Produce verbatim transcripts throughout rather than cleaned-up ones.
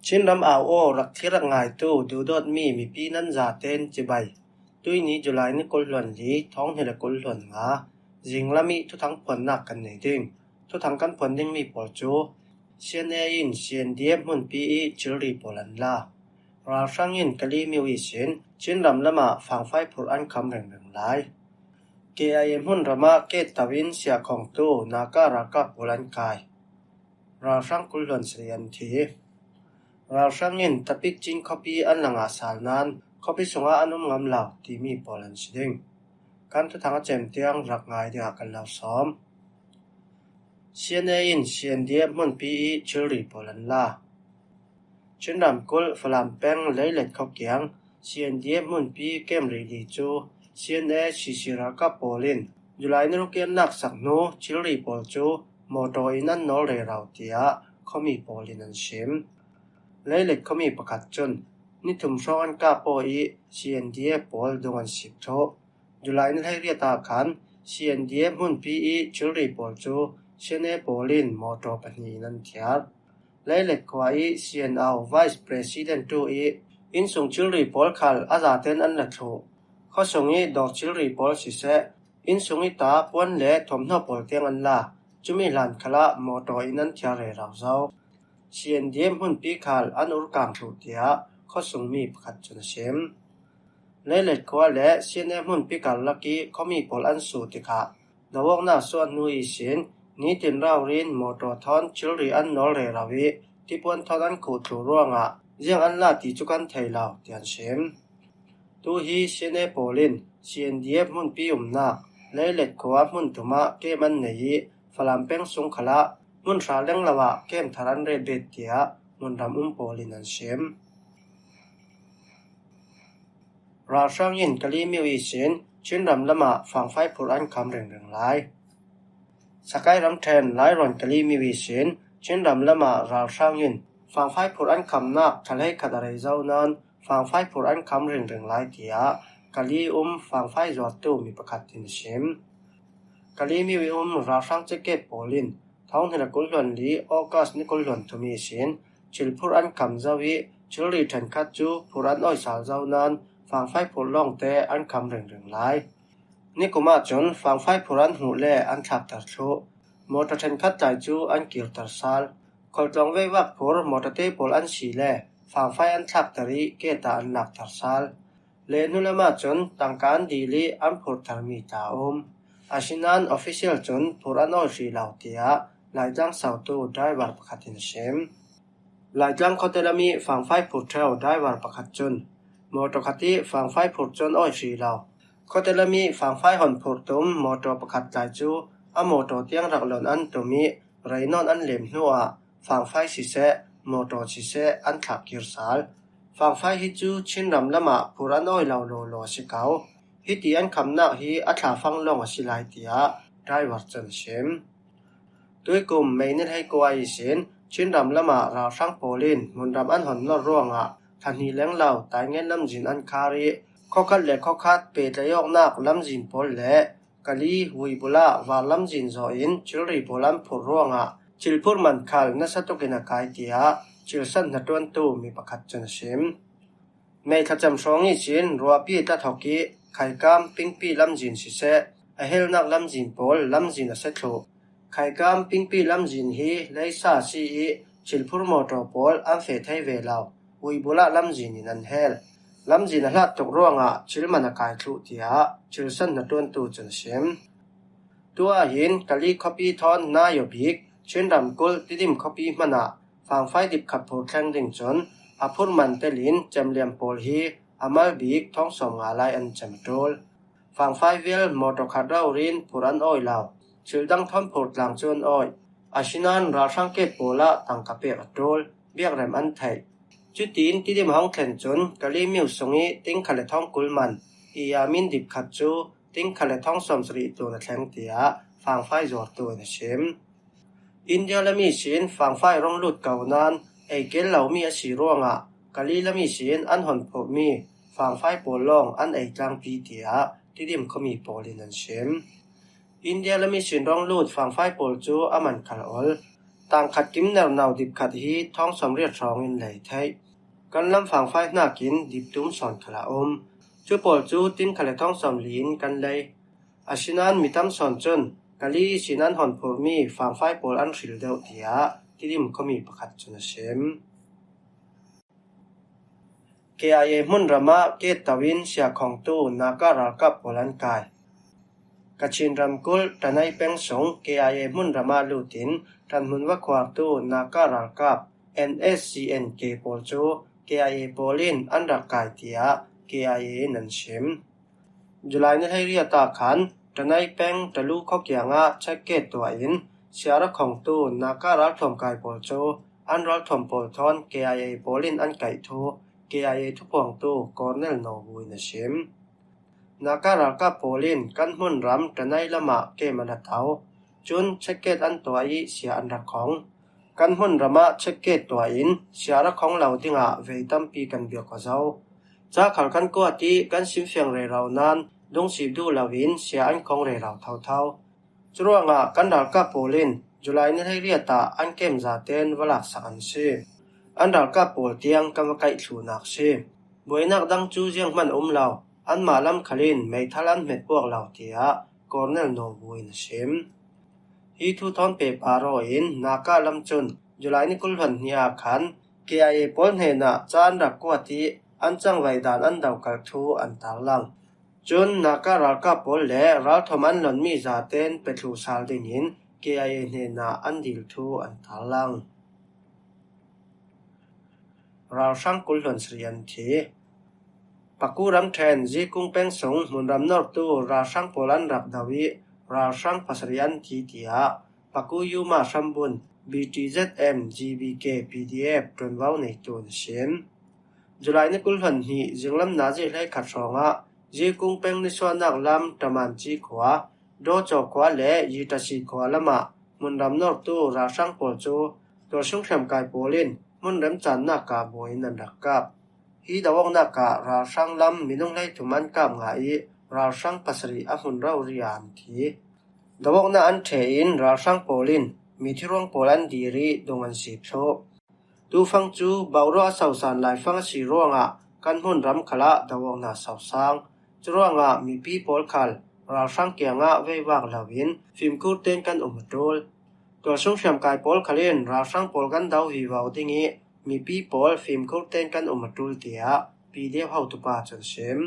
Chinram au aw rak thlir rak ngaitu duhdawtmi mipi nan zaten cibai. Tuini July ni kul hluan li, thawng hnih le kul hluan nga, zinglam ih thuthang phuannak kan nei ding. Thuthang kan phuan dingmi pawl cu C N A in C N D F hmunpi ih thilri pawl an la. Ralhrang in Kalaymyo ihsin Chinram lamah fangfai phurh an kham ringring lai. K I A hmunram ah kettaw in siahkhongtu Naga ralkap pawl an kai. Ralhrang kul hluan sarih an thi. Ralhrang in Tapikcin khuapi an la ngah sal nain khuapi sungah an um ngam lo timi pawl an si ding. Kan thuthang a cem tiang rak ngai dingah kan lo sawm. C N A in C N D F hmunpi ih thilri pawl an la. Chin ramkulh Falam peng Leilet khuakiang C N D F hmunpi kem rili cu C N A C C ralkap pawl in July ni ruk ih an laksak hnu thilri pawl cu mawtaw in an nawl rero, tiah khuami pawl in an sim. Leilet khuami pakhat cun ni thum hrawng an kap aw ih C N D F pawl dung an sik thluh. July ni hleiriat ah khan C N D F hmunpi ih thilri pawl cu C N A pawl in mawtaw pahnih in an thiar. Leilet khua ih C N A Vice President tu ih innsung thilri pawl khal a zaten an la thluh. Khuasung ih dawr thilri pawl siseh, innsung ih ta puan le thuamhnaw pawl tiang an la, cumi hlan khalah mawtaw in an thiar rero zo. C N D F hmunpi khal an urkang thluh, tiah khuasungmi pakhat cun a sim. Leilet khua le C N A hmunpi karlak ih khuami pawl an suh tikah, do awknak suah hnu ihsin nitin raurin mawtaw thawn thilri an nawl rero ih tipuan thawn an khuh thluh ruangah ziang an la ti cu kan thei lo, tiah an sim. Tu hi C N A pawl in C N D F hmunpi umnak Leilet khua hmun thum ah kem an nei ih Falam peng sung khalah hmun hra lenglo ah kem thar an ret bet, tiah hmunram um pawl in an sim. Ralhrang in Kalaymyo ihsin Chinram lamah fangfai phurh an kham ringring lai. Sakai ramṭhen Lairuan Kalaymyo ihsin Chinram lamah ralhrang in fangfai phurh an khamnak thalhei khat a rei zo nain fangfai phurh an kham ringring lai, tiah Kali um fangfai zuartu mi pakhat in a sim. Kalaymyo ih um ralhrang ceket pawl in thawng hnih le kul hluan li August ni kul hluan thum ihsin thil phurh an kham zo ih thilri ṭhenkhat cu phurh an awi sal zo nain fangfai phurh lawngte an kham ringring lai. Nikum ahcun fangfai phurh an hmuh le an thlakter thluh. Mawṭaw ṭhenkhat tlai cu an kirter sal. Khualtlawng veivak phurh mawṭawte pawl an si le fangfai an thlakter ih gate ah an lakter sal. Le hnulam ahcun tangka an dil ih an phurhtermi tla a um. Asinain official cun phurh an awi hrih lo, tiah Laitlang sautu driver pakhat in a sim. Laitlang khuate lam ih fangfai phurh ṭheu driver pakhat cun mawṭaw khat ih fangfai phurh cu an awi hrih lo. Khuate lam ih fangfai hon phurh tum mawṭaw pakhat tlai cu a mawṭaw tiang rak lon an tum ih rei nawn an lem hnuah fangfai siseh, mawṭaw siseh an thlak kir sal. Fangfai hi cu Chinram lamah phurh an awi lo lawlaw a si ko. Hiti an khamnak hi a thlafang lawng a si lai, tiah driver cun a sim. Tuikum May ni hleikua ihsin Chinram lamah ralhrang pawl in hmunram an hon nor ruangah thla hnih lenglo taingen lamzin an khar ih khuakhat le khuakhat pehtlaih awknak lamzin pawl le Kali, Wibula var lamzin zawh in thilri pawl an phurh ruangah thil phurh man khal nasa tukin a kai, tiah thilsan hnaṭuantu mi pakhat cun a sim. May thlacam hrawng ihsin ruahpi tla thawk ih Khaikam, Pingpi lamzin siseh, a helnak lamzin pawl lamzin a se thluh. Khaikam, Pingpi lamzin hi leisa a si ih thil phurh mawṭaw pawl an feh thei ve lo. Wibula lamzin in an hel. Lamzin a hlat tuk ruangah thil man a kai thluh, tiah thilsan hnaṭuantu cun a sim. Tu ah hin Kali khuapi thawn nai aw bik Chin ramkulh Tidim khuapi hmanah fangfai dip khat phurh thleng ding cun a phurh man telin cemliam pawl hi a mal bik thawng sawm nga lai an cem a ṭul. Fangfai vial mawṭaw khat raurin phurh an awi lo. Thil dang thawn phurh tlang cu an awi. Asinain ralhrang ket pawl ah tangka pek a ṭul, biakrem an theih. Cutiin Tidim a hung thlen cun Kalaymyo sung ih tingkhat le thawng kul man, Iyamin dip khat cu tingkhat le thawng sawm sarih tlun a thleng, tiah fangfai zuartu in a sim. India lam ihsin fangfai rung lut ko nain ei kel lomi a si ruangah Kali lam ihsin an hon phurhmi fangfai pawl lawng an ei tlangpi, tiah Tidim khuami pawl in an sim. India lam ihsin rung lut fangfai pawl cu a man khal a ol. Tang khat kim ner nau dip khat hi thawng sawmriat hrawngin lei theih. Kan lam fangfai hnakin dip tum sawn khal a um. Cu pawl cu tin khat le thawng sawmli in kan lei. Asinain mi tam sawn cun Kali ihsin an hawn phurhmi fangfai pawl an hril deuh, tiah Tidim khuami pakhat cun a sim. K I A hmunram ah kettauin siakhongtu Naga ralkap pawl an kai. Kachin ramkulh Tanai peng sung K I A hmunram ah lutin ṭanhmun va khuartu Naga ralkap N S C N K pawl cu K I A pawl in an rak kai, tiah K I A in an sim. July ni hleiriat ah khan Tanai peng Talu khua kiangah checkgate tuah in siarakhongtu Naga ralthuam kai pawl cu an ralthuam pawl thawn K I A pawl in an kaih thu K I A thuphuangtu Colonel Naw Vui in a sim. Naga ralkap pawl in kan hmunram Tanai lamah kem an ra tau. Cun checkgate an tuah i sia an rak khong. Kan hmunram ah checkgate tuah in sia rak khong lo dingah vei tampi kan biak aw zo. Ca khal kan kuat i kan simfiang rero nain dungsip duh loin sia an khong rero thotho. Curuangah kan ralkap pawl in July ni hleiriat ah an kem zaten va laksak an si. An ralkap pawl tiang kan va kaih thluhnak si. Buainak dang cu zianghman a um lo, anmah lam khal in meithal an hmet puak lo, tiah Colonel Naw Vui in a sim. Hi thu thawn pehpar aw in Naga lam cun July ni kul hluan hnih ah khan K I A pawl hnenah ca an rak kuat i an cangvai dan an dokalh thu an tarlang. Cun Naga ralkap pawl le ralthuam an lonmi zaten pe thluh sal dingin K I A hnenah an dil thu an tarlang. Ralhrang kul hluan sarih an thi. Paku ramṭhen Zikung peng sung hmunram nortu ralhrang pawl an rak do i ralhrang pasarih an thi, tiah Paku Yuma hrambun B T Z M G B K P D F ṭuanvo neitu in a sim. July ni kul hluan hnih zinglam nazi hleikhat hrawngah Zikung peng nisuahnak lam Tamanci khua, Dawcaw khua le Yitasi khua lamah hmunram nortu ralhrang pawl cu tualsung hriamkai pawl in hmun remcannak ah buai in an rak kap. Hi do awknak ah ralhrang lam minung hleithum an kap ngah i ralhrang pasarih a hmun rori ah an thi. Do awknak an ṭheh in ralhrang pawl in mithiruang pawl an dir i dung an sip thluh. Tufang cu boruak a sosan laifang a si ruangah kan hmunram khalah do awknak sosang. Curuangah mipi pawl khal ralhrang kiangah veivak loin fimkhur tein kan um a ṭul. Tualsung hriamkai pawl khal in ralhrang pawl kan do vivo ding i mipi pawl fimkhur tein kan um a ṭul, tiah P D F hotupa cun a sim.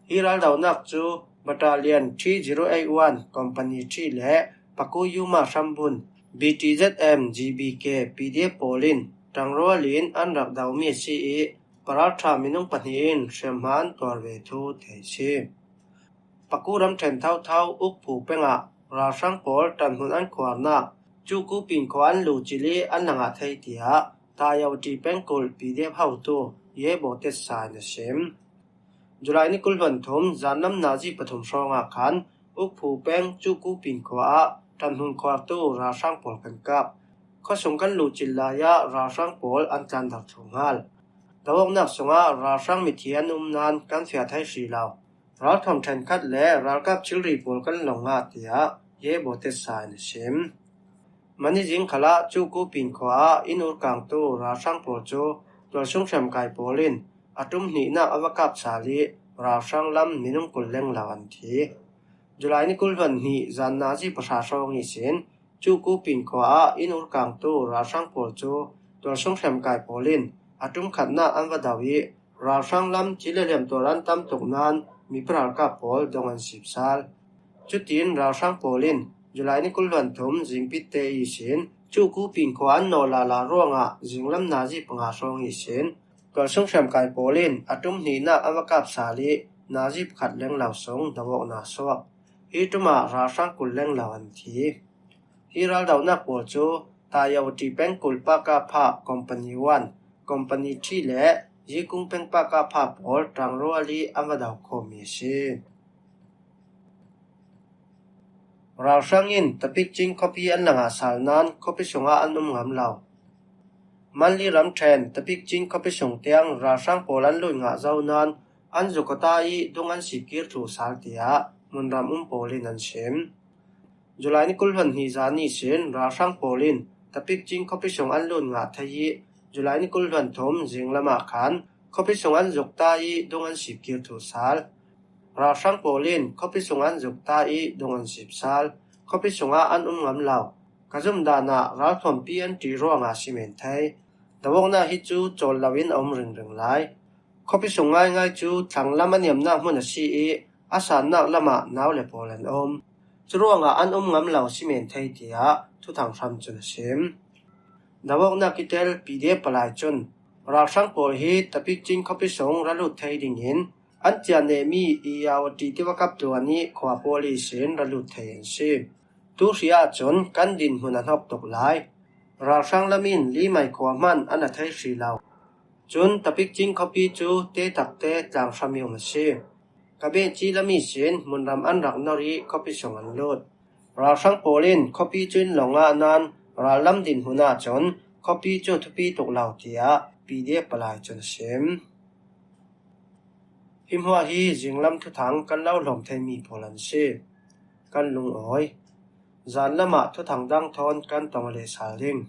Hi raldonak cu Battalion three zero eight one Company three le Paku Yuma hrambun B T Z M G B K P D F pawl in ṭangrual in an rak domi a si i, paralṭha minung pahnih in hriamhma an tuar ve thu theih a si. Paku ramṭhen thotho Ukphu pengah ralhrang pawl ṭanhmun an khuarnak Cuku Pin khua an luhcilh i an la ngah thei, tiah Tayawati pengkulh P D F hotu Ye Bo Tet Sa in a sim. July ni kul hluan thum zanlam nazi pathum hrawngah khan Ukphu peng Cuku Pin khua ah ṭanhmun khuartu ralhrang pawl kan kap. Khuasung kan luhcilh lai ah ralhrang pawl an tlan dar thluh hngal. Do awknak sungah ralhrang mithi an um nain kan fiah thei hrih lo. Ralthuam ṭhenkhat le ralkap thilri pawl kan lawng ngah, tiah Ye Bo Tet Sa in a sim. Mani zing khalah Cuku Pin khua ah inn urkangtu ralhrang pawl cu tualsung hriamkai pawl in a ṭum hnihnak a va kap sal i ralhrang lam minung kul lenglo an thi. July ni kul hluan hnih zan nazi pahra hrawng ihsin Cuku Pin khua ah inn urkangtu ralhrang pawl cu tualsung hriamkai pawl in a ṭum khatnak an va do i ralhrang lam thil le hliam tuar an tam tuk nain mipi ralkap pawl dong an sip sal. Cutin ralhrang pawl in July ni kul hluan thum zingpitte ihsin Cuku Pin khua an nawh lala ruangah zinglam nazi panga hrawng ihsin tualsung hriamkai pawl in a ṭum hnihnak an va kap sal i nazi pakhat lenglo sung do awknak suak. Hi ṭum ah ralhrang kul lenglo an thi. Hi raldonak pawl cu Tayawati pengkulh Pakapha Company one, Company three le Zikung peng Pakapha pawl ṭangrual i an va do khawhmi a si. Ralhrang in Tapikcin khuapi an la ngah sal nain khuapi sungah an um ngam lo. Manli ramṭhen Tapikcin khuapi sung tiang ralhrang pawl an luih ngah zo nain an zuk a ta i dung an si kir thluh sal, tiah hmunram um pawl in an sim. July ni kul hluan hnih zan ihsin ralhrang pawl in Tapikcing khuapi sung an lut ngah thei ih, July ni kul hluan thum zing lamah khan khuapi sung an zuk ta ih dung an sip kir thusal. Ralhrang pawl in khuapi sung an zuk ta ih dung an sip sal. Khuapi sungah an um ngam lo. Ka zum danah ralthuampi an ṭih ruangah si men thei. Dawawkna hi cu cawl loin a um ringring lai. Khuapi sung ngaingai cu thlanglam a niamnak hmun a si ih a sannak lamah nau le pawl an um. Curuangah an um ngam lo si men thei, tiah thuthang hram cun a sim. Dawawknak i tel P D F palai cun ralhrang pawl hi Tapikcing khuapi sung ra lut thei dingin an ciah nehmi Iyawati tiva kap tluan ih khua pawl ihsin ra lut thei an si. Tu hri ahcun kan dinhmun a hnawk tuk lai. Ralhrang lam in Limai khua hmanh an a thei hri lo. Cun Tapikcing khuapi cu te takte tlang hram i um a si. Ka beci lam ihsin hmunram an rak nor ih khuapi sung an lut. Ralhrang pawl in khuapi cu in lawng ah nan rallam dinhmun ahcun khuapi cu thupi tuk lo, tiah P D F palai cun a sim. Hi hmuah hi zinglam thuthang kan lo hlawm theimi pawl an si. Kan lungawi. Zan lamah thuthang dang thawn kan tong le sal ding.